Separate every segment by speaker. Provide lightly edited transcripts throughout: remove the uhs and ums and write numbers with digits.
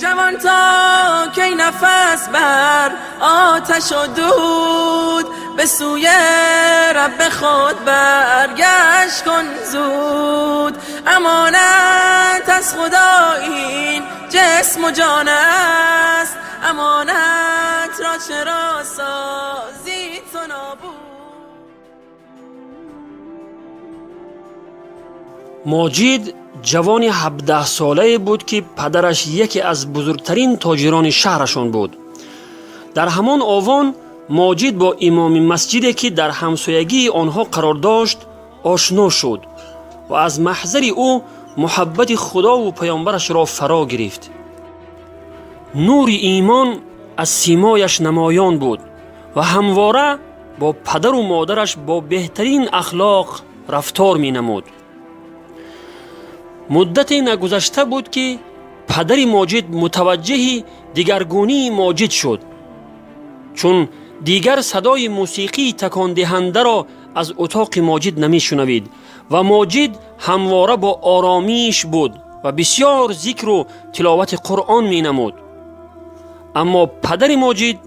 Speaker 1: Ҷавон, то кай нафас бар оташу дуд? Ба сӯи Рабби худ баргашт кун зуд. Амонат аз Худо ин ҷисму ҷон аст, амонат ро чаро созӣ ту нобуд?
Speaker 2: Моҷид ҷавони 17-солае буд, ки падараш яке аз бузургтарин тоҷирони шаҳрашон буд. Дар ҳамон овон Моҷид бо имоми масҷиде, ки дар ҳамсоягии онҳо қарор дошт, ошно шуд ва аз маҳзари ӯ муҳаббати Худову паёмбарашро фаро гирифт. Нури имон аз симояш намоён буд ва ҳамвора бо падару модараш бо беҳтарин ахлоқ рафтор менамуд. Муддате нагузашта буд, ки падари Моҷид мутаваҷҷеҳи дигаргунии Моҷид шуд, чун дигар садои мусиқии такондиҳандаро аз утоқи Моҷид намешунавид ва Моҷид ҳамвора бо оромиш буд ва бисьёр зикру тиловати Қуръон менамуд. Аммо падари Моҷид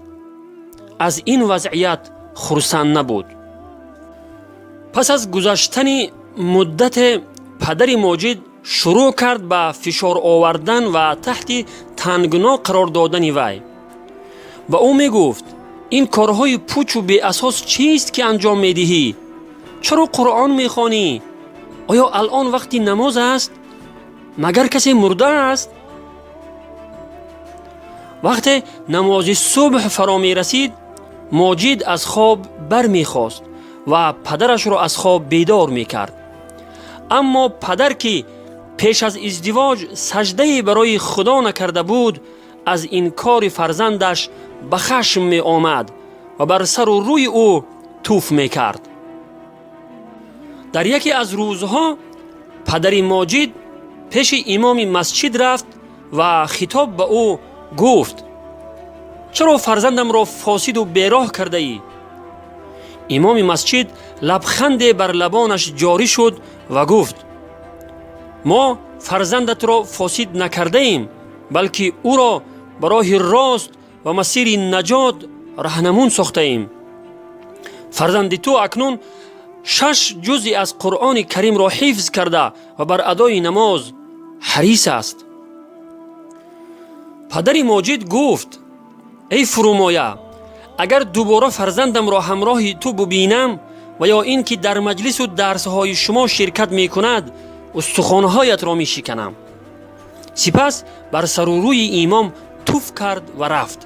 Speaker 2: аз ин вазъият хурсанд набуд. Пас аз гузаштани муддате падари Моҷид шурӯъ кард ба фишор овардан ва таҳти тангно қарор додани вай. Ба ӯ мегуфт: «Ин корҳои пучу беасос чист, ки анҷом медиҳӣ? Чаро Қуръон мехонӣ? Оё алъон вақти намоз аст? Магар касе мурда аст?» Вақте намози субҳ фаро мерасид, Моҷид аз хоб бармехост ва падарашро аз хоб бедор мекард. Аммо падар, ки пеш аз издивоҷ саждае барои Худо накарда буд, аз инкори фарзандаш ба хашм меомад ва бар сару рӯи ӯ туф мекард. Дар яке аз рӯзҳо падари Моҷид пеши имоми масҷид рафт ва хитоб ба ӯ гуфт: «Чаро фарзандамро фосиду бероҳ кардаӣ?» Имоми масҷид лабханде бар лабонаш ҷорӣ шуд ва гуфт: «Мо фарзандатро фосид накардаем, балки ӯро ба роҳи рост ва масири наҷот раҳнамун сохтаем. Фарзанди ту акнун шаш ҷузъи аз Қуръони Каримро ҳифз карда ва бар адои намоз ҳарис аст». Падари Моҷид гуфт: «Эй фурӯмоя, агар дубора фарзандамро ҳамроҳи ту бубинам ва ё ин ки дар маҷлису дарсҳои шумо ширкат мекунад, устухонҳоятро мешиканам». Сипас бар сару рӯи имом туф кард ва рафт.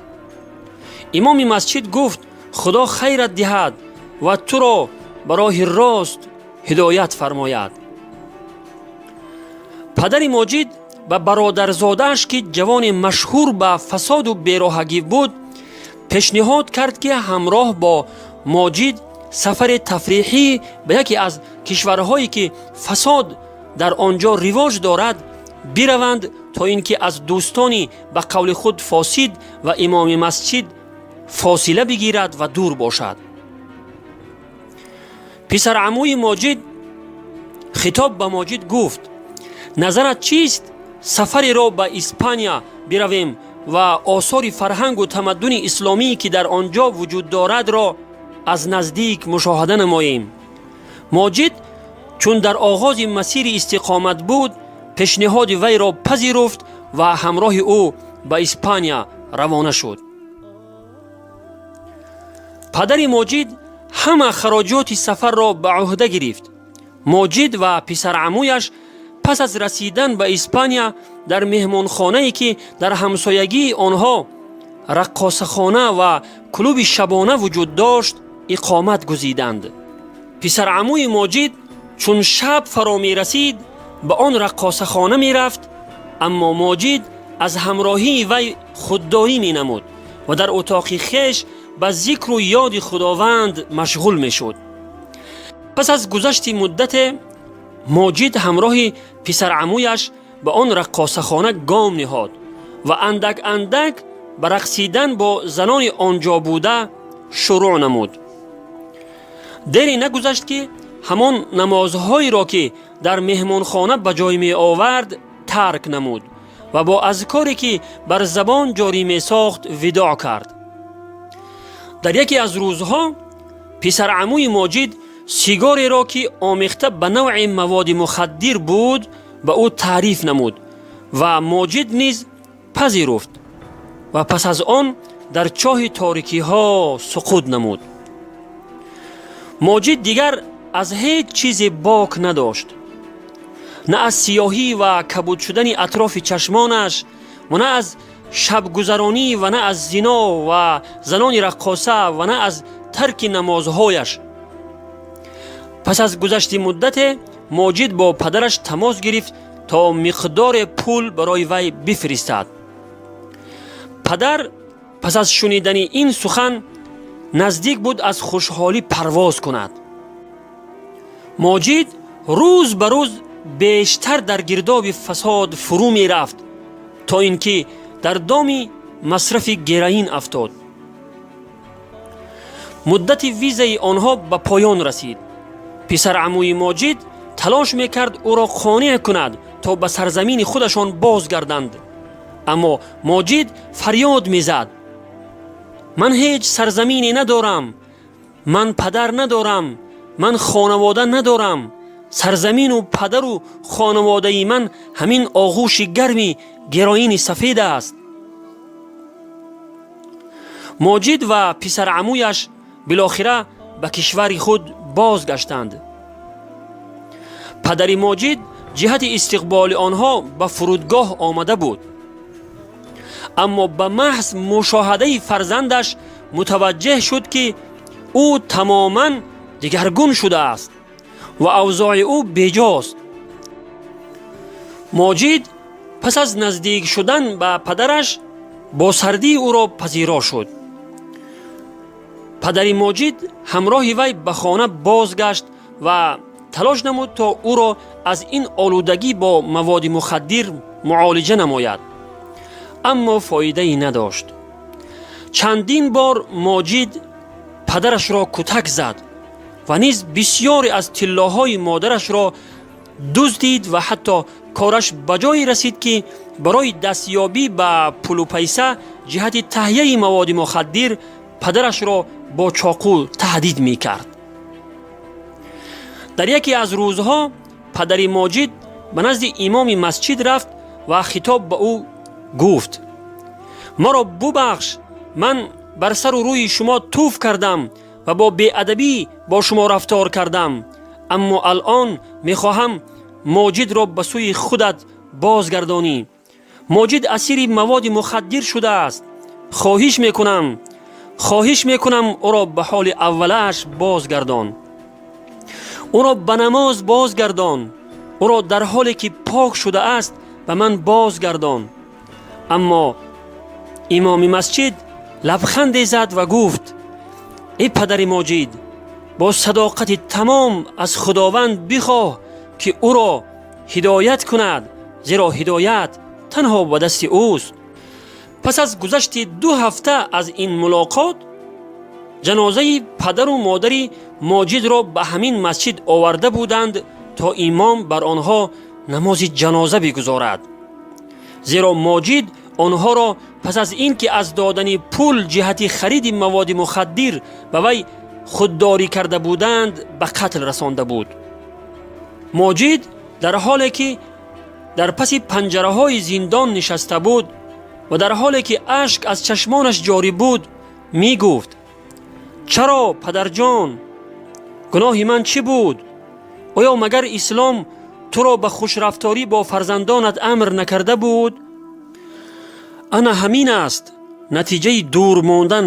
Speaker 2: Имоми масҷид гуфт: «Худо хайрат диҳад ва туро ба роҳи рост ҳидоят фармояд». Падари Моҷид ба бародарзодааш, ки ҷавони машҳур ба фасоду бероҳагӣ буд, пешниҳод кард, ки ҳамроҳ бо Моҷид сафари тафриҳӣ ба яке аз кишварҳое, ки фасод дар он ҷо ривоҷ дорад, бираванд, то ин ки аз дӯстони ба қавли худ фосид ва имоми масҷид фосила бигирад ва дур бошад. Писарамӯи Моҷид хитоб ба Моҷид гуфт: «Назарат чист, сафареро ба Испания биравем ва осори фарҳангу тамаддуни исломӣ, ки дар он ҷо вуҷуд дорадро, аз наздик мушоҳада намоем?» Моҷид, чун дар оғози масири истиқомат буд, пешниҳоди вайро пазируфт ва ҳамроҳи ӯ ба Испания равона шуд. Падари Моҷид ҳама хароҷоти сафарро ба ӯҳда гирифт. Моҷид ва писарамӯяш пас аз расидан ба Испания дар меҳмонхонае, ки дар ҳамсоягии онҳо раққосахона ва клуби шабона вуҷуд дошт, иқомат гузиданд. Писарамӯи Моҷид, чун шаб фаро мерасид, ба он раққосахона мерафт, аммо Моҷид аз ҳамроҳии вай худдорӣ менамуд ва дар утоқи хеш ба зикру ёди Худованд машғул мешуд. Пас аз гузашти муддате Моҷид ҳамроҳи писарамӯяш ба он раққосахона гом ниҳод ва андак андак ба рақсидан бо занони он ҷо буда шурӯъ намуд. Дере нагузашт, ки ҳамон намозҳоеро, ки дар меҳмонхона ба ҷой меовард, тарк намуд. Ва бо азкоре, ки бар забон ҷорӣ месохт, видоъ кард. Дар яке аз рӯзҳо писарамӯи Моҷид сигореро, ки омехта ба навъи маводи мухаддир буд, ба ӯ таъриф намуд ва Моҷид низ пазируфт ва пас аз он дар чоҳи торикиҳо суқут намуд. Моҷид дигар аз ҳеҷ чизе бок надошт: на аз сиёҳӣ ва кабуд шудани атрофи чашмонаш ва на аз шабгузаронӣ ва на аз зино ва занони раққоса ва на аз тарки намозҳояш. Пас аз гузашти муддате Моҷид бо падараш тамос гирифт, то миқдоре пул барои вай бифиристад. Падар пас аз шунидани ин сухан наздик буд аз хушҳолӣ парвоз кунад. Моҷид рӯз ба рӯз бештар дар гирдоби фасод фурӯ мерафт, то ин ки дар доми масрафи героин афтод. Муддати визаи онҳо ба поён расид. Писарамӯи Моҷид талош мекард ӯро қонеъ кунад, то ба сарзамини худашон бозгарданд, аммо Моҷид фарёд мезад: «Ман ҳеҷ сарзамине надорам, ман падар надорам, ман хонавода надорам. Сарзамину падару хонаводаи ман ҳамин оғӯши гарми героини сафед аст». Моҷид ва писарамӯяш билохира ба кишвари худ бозгаштанд. Падари Моҷид ҷиҳати истиқболи онҳо ба фурудгоҳ омада буд, аммо ба маҳз мушоҳадаи фарзандаш мутаваҷҷеҳ шуд, ки ӯ тамоман дигаргун шудааст ва авзои ӯ беҷост. Моҷид пас аз наздик шудан ба падараш бо сардӣ ӯро пазиро шуд. Падари Моҷид ҳамроҳи вай ба хона бозгашт ва талош намуд, то ӯро аз ин олудагӣ бо маводи мухаддир муолиҷа намояд, аммо фоидае надошт. Чандин бор Моҷид падарашро кутак зад ва низ бисёре аз тиллоҳои модарашро дуздид ва ҳатто кораш ба ҷое расид, ки барои дастёбӣ ба пулу пайса ҷиҳати таҳияи маводи мухаддир падарашро бо чоқу таҳдид мекард. Дар яке аз рӯзҳо падари Моҷид ба назди имоми масҷид рафт ва хитоб ба ӯ гуфт: «Маро бубахш, ман бар сару рӯи шумо туф кардам ва бо беадабӣ бо шумо рафтор кардам, аммо алъон мехоҳам Моҷидро ба сӯи худат бозгардонӣ. Моҷид асири маводи мухаддир шудааст. Хоҳиш мекунам, хоҳиш мекунам, ӯро ба ҳоли аввалааш бозгардон, ӯро ба намоз бозгардон, ӯро дар ҳоле ки пок шудааст ба ман бозгардон». Аммо имоми масҷид лабханде зад ва гуфт: «Эй падари Моҷид, бо садоқати тамом аз Худованд бихоҳ, ки ӯро ҳидоят кунад, зеро ҳидоят танҳо ба дасти ӯст». Пас аз гузашти 2 ҳафта аз ин мулоқот ҷанозаи падару модари Моҷидро ба ҳамин масҷид оварда буданд, то имом бар онҳо намози ҷаноза бигузорад, зеро Моҷид онҳоро пас аз ин ки аз додани пул ҷиҳати хариди маводи мухаддир ба вай худдорӣ карда буданд, ба қатл расонда буд. Моҷид дар ҳоле ки дар паси панҷараҳои зиндон нишаста буд ва дар ҳоле ки ашк аз чашмонаш ҷорӣ буд, мегуфт: «Чаро, падарҷон? Гуноҳи ман чӣ буд? Оё магар ислом туро ба хушрафторӣ бо фарзандонат амр накарда буд?» Ана ҳамин аст натиҷаи дур мондан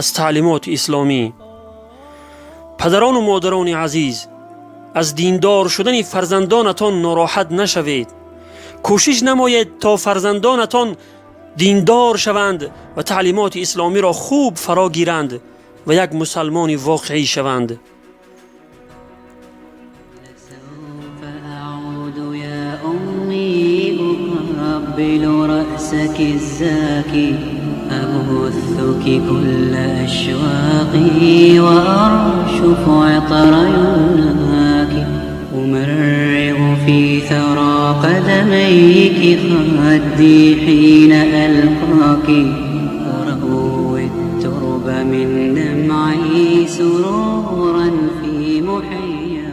Speaker 2: аз таълимоти исломӣ. Падарону модарони азиз, аз диндор шудани фарзандонатон нороҳат нашавед. Кӯшиш намоед, то фарзандонатон диндор шаванд ва таълимоти исломиро хуб фаро гиранд ва як мусалмони воқеӣ шаванд.
Speaker 3: لسوف أعود يا أمي، أقبل رأسك الزاكي، أبثك كل أشواقي وأرشف عطر يمناك، أمرغ في ثرى. قدميك خدي حين ألقاك، أروي الترب من دمعي سرورا في محياك.